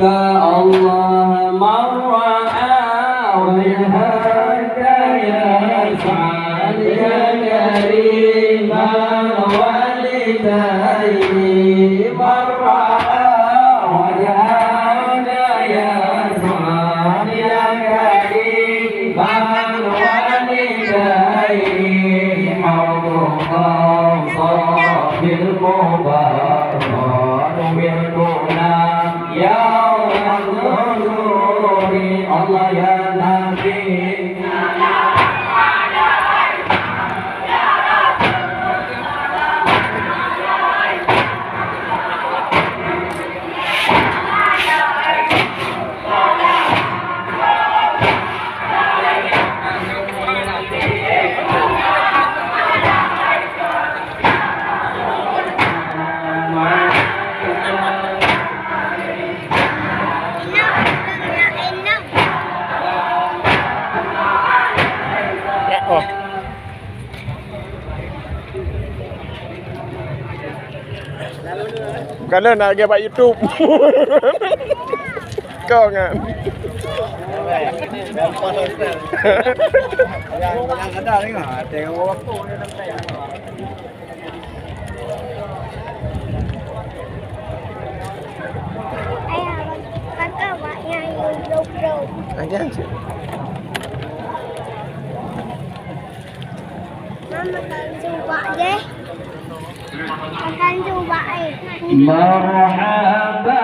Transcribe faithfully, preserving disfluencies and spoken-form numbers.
الله من رأى وجهك يسعد يا كريم والديه، من رأى وجهك يسعد يا كريم والديه، موضوع صافي المبارك وردنا يوم الظهور. الله يا نبي. Ya, oh. Bukan nak lagi buat YouTube. Kau kan. Yang ada ni, ada yang bawa. Ayah, kakak awak nyang yue bloe-bloe. Ayah, cik. Mama, kan cuba deh. Kan cuba, eh. Marhaba.